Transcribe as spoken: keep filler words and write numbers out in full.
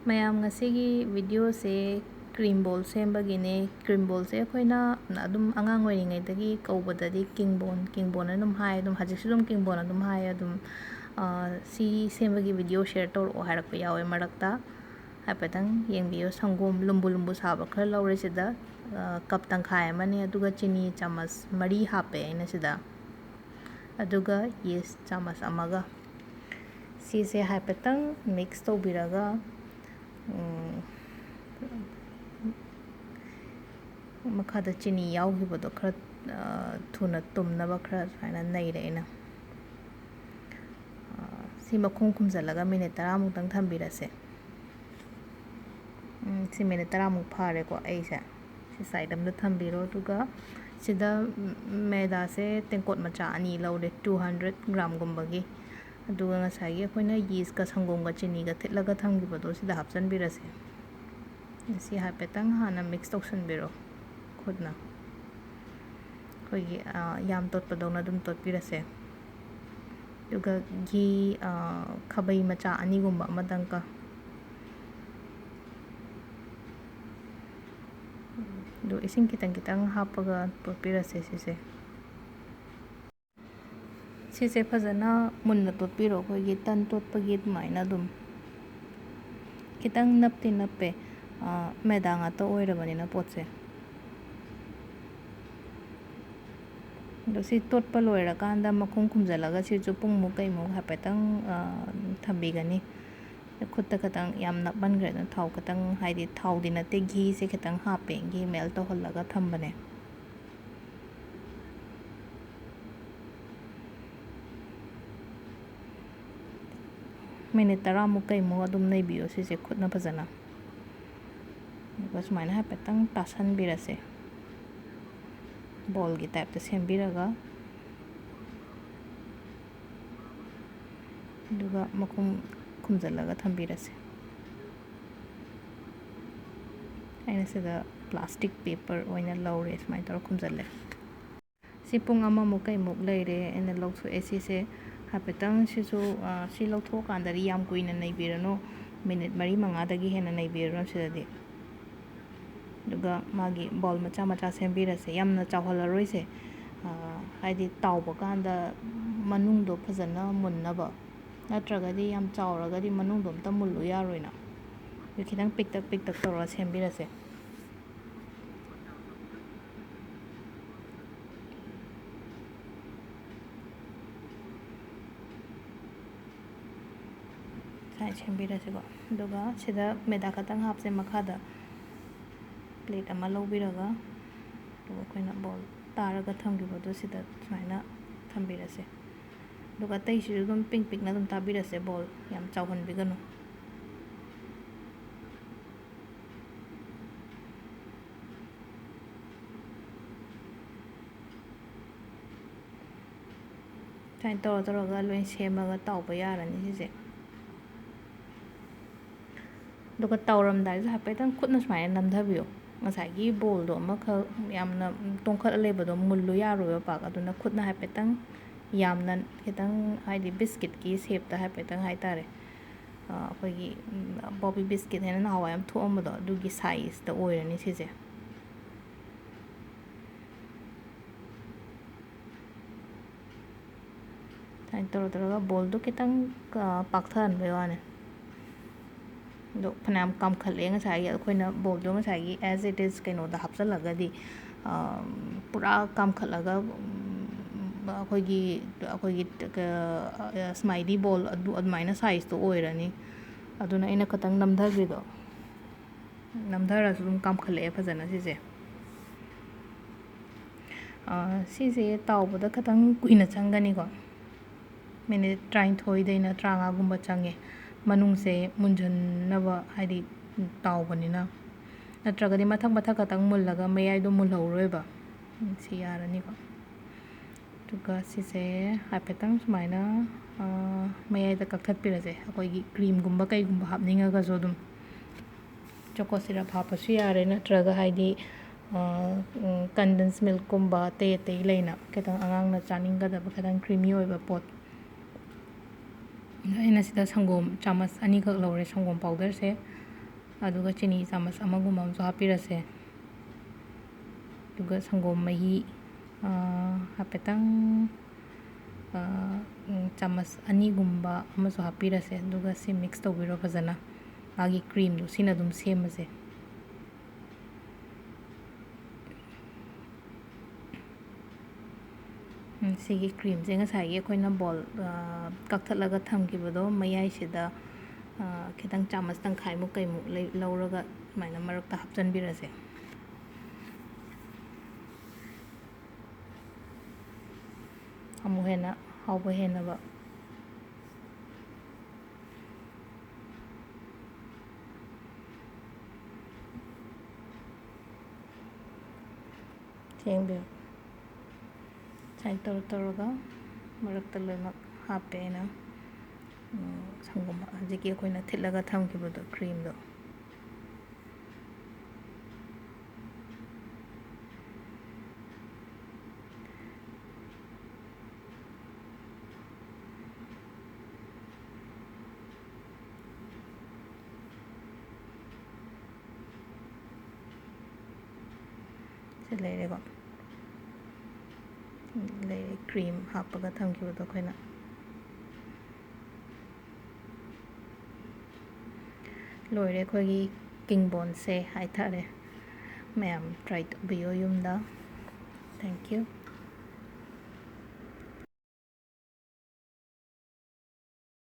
ꯃꯌꯥꯝ, ꯉꯁꯤꯒꯤ videoꯁꯦ cream ball ꯁꯦꯝꯕꯒꯤꯅꯦ꯫ Cream ballꯁꯦ ꯑꯩꯈꯣꯏꯅ ꯑꯗꯨꯝ ꯑꯉꯥꯡ ꯑꯣꯏꯔꯤꯉꯩꯗꯒꯤ ꯀꯧꯕꯗꯗꯤ ꯀꯤꯡꯕꯣꯟ, ꯀꯤꯡꯕꯣꯟ ꯑꯗꯨꯝ ꯍꯥꯏ, ꯑꯗꯨꯝ ꯍꯧꯖꯤꯛꯁꯨ ꯑꯗꯨꯝ ꯀꯤꯡꯕꯣꯟ ꯑꯗꯨꯝ ꯍꯥꯏ꯫ ꯑꯗꯨꯝ, ꯑ, "ꯁꯤ ꯁꯦꯝꯕꯒꯤ video share ꯇꯧꯔꯛꯑꯣ" ꯍꯥꯏꯔꯛꯄ ꯌꯥꯎꯋꯦ ꯃꯔꯛꯇ꯫ ꯍꯥꯏꯐꯦꯠꯇꯪ ꯌꯦꯡꯕꯤꯌꯨ꯫ ꯁꯪꯒꯣꯝ ꯂꯨꯝꯕꯨ ꯂꯨꯝꯕꯨ ꯁꯥꯕ ꯈꯔ ꯂꯧꯔꯦ ꯁꯤꯗ, ꯑ, cup ꯇꯪꯈꯥꯏ ꯑꯃꯅꯦ, ꯑꯗꯨꯒ ꯆꯤꯅꯤ ꯆꯥꯃꯁ ꯃꯔꯤ ꯍꯥꯞꯄꯦ ꯑꯩꯅ ꯁꯤꯗ꯫ ꯑꯗꯨꯒ yeast ꯆꯥꯃꯁ ꯑꯃꯒ꯫ ꯁꯤꯁꯦ ꯍꯥꯏꯐꯦꯠꯇꯪ mix ꯇꯧꯕꯤꯔꯒ, ꯎꯝ, ꯃꯈꯥꯗ ꯆꯤꯅꯤ ꯌꯥꯎꯈꯤꯕꯗꯣ ꯈꯔ, ꯑ, ꯊꯨꯅ ꯇꯨꯝꯅꯕ ꯈꯔ ꯁꯨꯃꯥꯏꯅ ꯅꯩꯔꯦ ꯑꯩꯅ꯫ ꯑ, ꯁꯤ ꯃꯈꯨꯝ ꯈꯨꯝꯖꯤꯜꯂꯒ minute ꯇꯔꯥꯃꯨꯛꯇꯪ ꯊꯝꯕꯤꯔꯁꯦ꯫ ꯎꯝ, ꯁꯤ minute ꯇꯔꯥꯃꯨꯛ ꯐꯥꯔꯦꯀꯣ꯫ ꯑꯩꯁꯦ ꯁꯤ side ꯑꯝꯗ ꯊꯝꯕꯤꯔꯣ꯫ ꯑꯗꯨꯒ ꯁꯤꯗ ꯃꯦꯗꯥꯁꯦ ꯇꯦꯡꯀꯣꯠ ꯃꯆꯥ ꯑꯅꯤ ꯂꯧꯔꯦ, two hundred gramꯒꯨꯝꯕꯒꯤ꯫ ꯑꯗꯨꯒ ꯉꯁꯥꯏꯒꯤ ꯑꯩꯈꯣꯏꯅ yeastꯀ ꯁꯪꯒꯣꯝꯒ ꯆꯤꯅꯤꯒ ꯊꯤꯠꯂꯒ ꯊꯝꯈꯤꯕꯗꯣ ꯁꯤꯗ ꯍꯥꯞꯆꯤꯟꯕꯤꯔꯁꯦ꯫ ꯁꯤ ꯍꯥꯏꯐꯦꯠꯇꯪ ꯍꯥꯟꯅ mix ꯇꯧꯁꯟꯕꯤꯔꯣ ꯈꯨꯠꯅ꯫ ꯑꯩꯈꯣꯏꯒꯤ, ꯑ, ꯌꯥꯝ ꯇꯣꯠꯄꯗꯧꯅ ꯑꯗꯨꯝ ꯇꯣꯠꯄꯤꯔꯁꯦ꯫ ꯑꯗꯨꯒ ꯘꯤ, ꯑ, ꯈꯥꯕꯩ ꯃꯆꯥ ꯑꯅꯤꯒꯨꯝꯕ ꯑꯃꯗꯪꯒ꯫ ꯑꯗꯨ ꯏꯁꯤꯡ ꯈꯤꯇꯪ ꯈꯤꯇꯪ ꯍꯥꯞꯄꯒ ꯇꯣꯠꯄꯤꯔꯁꯦ ꯁꯤꯁꯦ꯫ ꯁꯤꯁꯦ ꯐꯖꯅ ꯃꯨꯟꯅ ꯇꯣꯠꯄꯤꯔꯣ, ꯑꯩꯈꯣꯏꯒꯤ ꯇꯟ ꯇꯣꯠꯄꯒꯤ ꯑꯗꯨꯃꯥꯏꯅ ꯑꯗꯨꯝ꯫ ꯈꯤꯇꯪ ꯅꯞꯇꯤ ꯅꯞꯄꯦ, ꯑ, ꯃꯦꯗꯥ ꯉꯥꯛꯇ ꯑꯣꯏꯔꯕꯅꯤꯅ ꯄꯣꯠꯁꯦ꯫ ꯑꯗꯣ ꯁꯤ ꯇꯣꯠꯄ ꯂꯣꯏꯔꯀꯥꯟꯗ ꯃꯈꯨꯝ ꯈꯨꯝꯖꯤꯜꯂꯒ ꯁꯤꯁꯨ ꯄꯨꯡꯃꯨꯛ ꯀꯩꯃꯨꯛ ꯍꯥꯏꯐꯦꯠꯇꯪ, ꯑ, ꯊꯝꯕꯤꯒꯅꯤ꯫ ꯈꯨꯠꯇ ꯈꯤꯇꯪ ꯌꯥꯝ ꯅꯞꯃꯟꯈ꯭ꯔꯦ, ꯑꯗꯨꯅ ꯊꯥꯎ ꯈꯤꯇꯪ, ꯍꯥꯏꯗꯤ ꯊꯥꯎꯗꯤ ꯅꯠꯇꯦ, ꯘꯤꯁꯦ ꯈꯤꯇꯪ ꯍꯥꯞꯄꯦ, ꯘꯤ melt ꯇꯧꯍꯜꯂꯒ ꯊꯝꯕꯅꯦ꯫ Minute ꯇꯔꯥꯃꯨꯛ ꯀꯩꯃꯨꯛ ꯑꯗꯨꯝ ꯅꯩꯕꯤꯌꯣ ꯁꯤꯁꯦ ꯈꯨꯠꯅ ꯐꯖꯅ꯫ ꯑꯗꯨꯒ ꯁꯨꯃꯥꯏꯅ ꯍꯥꯏꯐꯦꯠꯇꯪ ꯇꯥꯁꯟꯕꯤꯔꯁꯦ, ballꯒꯤ typeꯇ ꯁꯦꯝꯕꯤꯔꯒ꯫ ꯑꯗꯨꯒ ꯃꯈꯨꯝ ꯈꯨꯝꯖꯤꯜꯂꯒ ꯊꯝꯕꯤꯔꯁꯦ꯫ ꯑꯩꯅ ꯁꯤꯗ plastic paper ꯑꯣꯏꯅ ꯂꯧꯔꯦ, ꯁꯨꯃꯥꯏꯅ ꯇꯧꯔ ꯈꯨꯝꯖꯤꯜꯂꯦ꯫ ꯁꯤ ꯄꯨꯡ ꯑꯃꯃꯨꯛ ꯀꯩꯃꯨꯛ ꯂꯩꯔꯦ, ꯑꯩꯅ ꯂꯧꯊꯣꯛꯑꯦ꯫ ꯁꯤꯁꯦ ꯍꯥꯏꯐꯦꯠꯇꯪ ꯁꯤꯁꯨ, ꯑ, ꯁꯤ ꯂꯧꯊꯣꯛꯑꯀꯥꯟꯗꯗꯤ ꯌꯥꯝ ꯀꯨꯏꯅ ꯅꯩꯕꯤꯔꯅꯨ꯫ ꯃꯤꯅꯤꯠ ꯃꯔꯤ ꯃꯉꯥꯗꯒꯤ ꯍꯦꯟꯅ ꯅꯩꯕꯤꯔꯨꯔꯣ ꯁꯤꯗꯗꯤ꯫ ꯑꯗꯨꯒ ꯃꯥꯒꯤ ꯕꯣꯜ ꯃꯆꯥ ꯃꯆꯥ ꯁꯦꯝꯕꯤꯔꯁꯦ, ꯌꯥꯝꯅ ꯆꯥꯎꯍꯜꯂꯔꯣꯏꯁꯦ꯫ ꯑꯥ, ꯍꯥꯏꯗꯤ ꯇꯥꯎꯕ ꯀꯥꯟꯗ ꯃꯅꯨꯡꯗꯣ ꯐꯖꯅ ꯃꯨꯟꯅꯕ, ꯅꯠꯇ꯭ꯔꯒꯗꯤ ꯌꯥꯝ ꯆꯥꯎꯔꯒꯗꯤ ꯃꯅꯨꯡꯗꯣ ꯑꯝꯇ ꯃꯨꯜꯂꯨ ꯌꯥꯔꯣꯏꯅ꯫ ꯑꯗꯨ ꯈꯤꯇꯪ ꯄꯤꯛꯇꯛ ꯄꯤꯛꯇꯛ ꯇꯧꯔꯒ ꯁꯦꯝꯕꯤꯔꯁꯦ꯫ ꯁꯨꯃꯥꯏꯅ ꯁꯦꯝꯕꯤꯔꯁꯤꯀꯣ꯫ ꯑꯗꯨꯒ ꯁꯤꯗ ꯃꯦꯗꯥ ꯈꯛꯇꯪ ꯍꯥꯞꯁꯦ꯫ ꯃꯈꯥꯗ ꯄ꯭ꯂꯦꯠ ꯑꯃ ꯂꯧꯕꯤꯔꯒ, ꯑꯗꯨꯒ ꯑꯩꯈꯣꯏꯅ ꯕꯣꯜ ꯇꯥꯔꯒ ꯊꯝꯈꯤꯕꯗꯣ ꯁꯤꯗ ꯁꯨꯃꯥꯏꯅ ꯊꯝꯕꯤꯔꯁꯦ꯫ ꯑꯗꯨꯒ ꯑꯇꯩꯁꯤꯁꯨ ꯑꯗꯨꯝ ꯄꯤꯡ ꯄꯤꯡꯅ ꯑꯗꯨꯝ ꯇꯥꯕꯤꯔꯁꯦ, ꯕꯣꯜ ꯌꯥꯝ ꯆꯥꯎꯍꯟꯕꯤꯒꯅꯨ꯫ ꯁꯨꯃꯥꯏꯅ ꯇꯧꯔ ꯇꯧꯔꯒ ꯂꯣꯏ ꯁꯦꯝꯃꯒ ꯇꯥꯎꯕ ꯌꯥꯔꯅꯤ ꯁꯤꯁꯦ꯫ ꯑꯗꯨꯒ ꯇꯧꯔꯝꯗꯥꯏꯁꯤꯗ ꯍꯥꯏꯐꯦꯠꯇꯪ ꯈꯨꯠꯅ ꯁꯨꯃꯥꯏꯅ ꯅꯝꯊꯕꯤꯌꯣ꯫ ꯉꯁꯥꯏꯒꯤ ꯕꯣꯜꯗꯣ ꯑꯃꯈꯛ ꯌꯥꯝꯅ ꯇꯣꯡꯈꯠꯂ ꯂꯩꯕꯗꯣ ꯃꯨꯜꯂꯨ ꯌꯥꯔꯣꯏꯕ ꯄꯥꯛ꯫ ꯑꯗꯨꯅ ꯈꯨꯠꯅ ꯍꯥꯏꯐꯦꯠꯇꯪ ꯌꯥꯝꯅ ꯈꯤꯇꯪ, ꯍꯥꯏꯗꯤ ꯕꯤꯁꯀꯤꯠꯀꯤ ꯁꯦꯞꯇ ꯍꯥꯏꯐꯦꯠꯇꯪ ꯍꯥꯏꯇꯥꯔꯦ꯫ ꯑ, ꯑꯩꯈꯣꯏꯒꯤ, ꯎꯝ, ꯕꯣꯕꯤ ꯕꯤꯁꯀꯤꯠ ꯍꯥꯏꯅ ꯅꯍꯥꯟꯋꯥꯏ ꯌꯥꯝ ꯊꯣꯛꯑꯝꯕꯗꯣ, ꯑꯗꯨꯒꯤ ꯁꯥꯏꯖꯇ ꯑꯣꯏꯔꯅꯤ ꯁꯤꯁꯦ꯫ ꯁꯨꯃꯥꯏꯅ ꯇꯧꯔ ꯇꯧꯔꯒ ꯕꯣꯜꯗꯣ ꯈꯤꯇꯪ, ꯑ, ꯄꯥꯛꯊꯍꯟꯕꯩ ꯋꯥꯅꯤ꯫ ꯑꯗꯣ ꯐꯅꯌꯥꯝ ꯀꯥꯝꯈꯠꯂꯛꯑꯦ ꯉꯁꯥꯏꯒꯤ ꯑꯩꯈꯣꯏꯅ ꯕꯣꯜꯗꯣ ꯉꯁꯥꯏꯒꯤ as it is ꯀꯩꯅꯣꯗ ꯍꯥꯞꯆꯜꯂꯒꯗꯤ, ꯑ, ꯄꯨꯔꯥ ꯀꯥꯝꯈꯠꯂꯒ, ꯎꯝ, ꯑꯩꯈꯣꯏꯒꯤ, ꯑꯩꯈꯣꯏꯒꯤ, ꯑ, ꯁ꯭ꯃꯥꯏꯂꯤ ꯕꯣꯜ ꯑꯗꯨ ꯑꯗꯨꯃꯥꯏꯅ ꯁꯥꯏꯖꯇꯣ ꯑꯣꯏꯔꯅꯤ꯫ ꯑꯗꯨꯅ ꯑꯩꯅ ꯈꯤꯇꯪ ꯅꯝꯊꯈ꯭ꯔꯤꯗꯣ꯫ ꯅꯝꯊꯔꯁꯨ ꯑꯗꯨꯝ ꯀꯥꯝꯈꯠꯂꯛꯑꯦ ꯐꯖꯅ ꯁꯤꯁꯦ꯫ ꯑꯥ, ꯁꯤꯁꯦ ꯇꯥꯎꯕꯗ ꯈꯤꯇꯪ ꯀꯨꯏꯅ ꯆꯪꯒꯅꯤꯀꯣ꯫ ꯃꯤꯅꯤꯠ ꯇꯔꯥꯅꯤꯊꯣꯏꯗꯩꯅ ꯇꯔꯥꯃꯉꯥꯒꯨꯝꯕ ꯆꯪꯉꯦ꯫ ꯃꯅꯨꯡꯁꯦ ꯃꯨꯟꯖꯟꯅꯕ, ꯍꯥꯏꯗꯤ ꯇꯥꯎꯕꯅꯤꯅ꯫ ꯅꯠꯇ꯭ꯔꯒꯗꯤ ꯃꯊꯛ ꯃꯊꯛ ꯈꯛꯇꯪ ꯃꯨꯜꯂꯒ ꯃꯌꯥꯏꯗꯣ ꯃꯨꯜꯍꯧꯔꯣꯏꯕ꯫ ꯁꯤ ꯌꯥꯔꯅꯤꯀꯣ꯫ ꯑꯗꯨꯒ ꯁꯤꯁꯦ ꯍꯥꯏꯐꯦꯠꯇꯪ ꯁꯨꯃꯥꯏꯅ, ꯑ, ꯃꯌꯥꯏꯗ ꯀꯛꯊꯠꯄꯤꯔꯁꯦ꯫ ꯑꯩꯈꯣꯏꯒꯤ ꯀ꯭ꯔꯤꯝꯒꯨꯝꯕ ꯀꯩꯒꯨꯝꯕ ꯍꯥꯞꯅꯤꯡꯉꯒꯁꯨ ꯑꯗꯨꯝ ꯆꯣꯀꯣ ꯁꯤꯔꯞ ꯍꯥꯞꯄꯁꯨ ꯌꯥꯔꯦ, ꯅꯠꯇ꯭ꯔꯒ ꯍꯥꯏꯗꯤ, ꯑ, ꯎꯝ, ꯀꯟꯗꯦꯟꯁ ꯃꯤꯜꯛꯀꯨꯝꯕ ꯑꯇꯩ ꯑꯇꯩ ꯂꯩꯅ ꯈꯤꯇꯪ ꯑꯉꯥꯡꯅ ꯆꯥꯅꯤꯡꯒꯗꯕ ꯈꯤꯇꯪ ꯀ꯭ꯔꯤꯃꯤ ꯑꯣꯏꯕ ꯄꯣꯠ꯫ ꯑꯩꯅ ꯁꯤꯗ ꯁꯪꯒꯣꯝ ꯆꯥꯃꯁ ꯑꯅꯤꯈꯛ ꯂꯧꯔꯦ, ꯁꯪꯒꯣꯝ powderꯁꯦ꯫ ꯑꯗꯨꯒ ꯆꯤꯅꯤ ꯆꯥꯃꯁ ꯑꯃꯒꯨꯝꯕ ꯑꯃꯁꯨ ꯍꯥꯞꯄꯤꯔꯁꯦ꯫ ꯑꯗꯨꯒ ꯁꯪꯒꯣꯝ ꯃꯍꯤ, ꯑꯥ, ꯍꯥꯏꯐꯦꯠꯇꯪ, ꯑꯥ, ꯎꯝ, ꯆꯥꯃꯁ ꯑꯅꯤꯒꯨꯝꯕ ꯑꯃꯁꯨ ꯍꯥꯞꯄꯤꯔꯁꯦ꯫ ꯑꯗꯨꯒ ꯁꯤ mix ꯇꯧꯕꯤꯔꯣ ꯐꯖꯅ꯫ ꯃꯥꯒꯤ creamꯗꯣ ꯁꯤꯅ ꯑꯗꯨꯝ ꯁꯦꯝꯃꯁꯦ꯫ ꯎꯝ, ꯁꯤꯒꯤ creamꯁꯦ ꯉꯁꯥꯏꯒꯤ ꯑꯩꯈꯣꯏꯅ bowl, ꯑꯥ, ꯀꯛꯊꯠꯂꯒ ꯊꯝꯈꯤꯕꯗꯣ ꯃꯌꯥꯏꯁꯤꯗ, ꯑꯥ, ꯈꯤꯇꯪ ꯆꯥꯃꯁ ꯇꯪꯈꯥꯏꯃꯨꯛ ꯀꯩꯃꯨꯛ ꯂꯩ-, ꯂꯧꯔꯒ ꯑꯗꯨꯃꯥꯏꯅ ꯃꯔꯛꯇ ꯍꯥꯞꯆꯤꯟꯕꯤꯔꯁꯦ꯫ ꯑꯃꯨꯛ ꯍꯦꯟꯅ ꯍꯥꯎꯕ ꯍꯦꯟꯅꯕ꯫ ꯊꯦꯡꯕꯤꯔꯣ꯫ ꯁꯨꯃꯥꯏꯅ ꯇꯧꯔ ꯇꯧꯔꯒ ꯃꯔꯛꯇ ꯂꯣꯏꯅꯃꯛ ꯍꯥꯞꯄꯦ ꯑꯩꯅ, ꯎꯝ, ꯁꯪꯒꯣꯝ ꯍꯧꯖꯤꯛꯀꯤ ꯑꯩꯈꯣꯏꯅ ꯊꯤꯠꯂꯒ ꯊꯝꯈꯤꯕꯗꯣ, creamꯗꯣ꯫ ꯁꯤ ꯂꯩꯔꯦꯀꯣ꯫ ꯂꯩꯔꯦ, cream ꯍꯥꯞꯄꯒ ꯊꯝꯈꯤꯕꯗꯣ ꯑꯩꯈꯣꯏꯅ꯫ ꯂꯣꯏꯔꯦ ꯑꯩꯈꯣꯏꯒꯤ ꯀꯤꯡꯕꯣꯟꯁꯦ ꯍꯥꯏꯇꯥꯔꯦ꯫ ꯃꯌꯥꯝ try ꯇꯧꯕꯤꯌꯣ ꯌꯨꯝꯗ꯫ Thank you꯫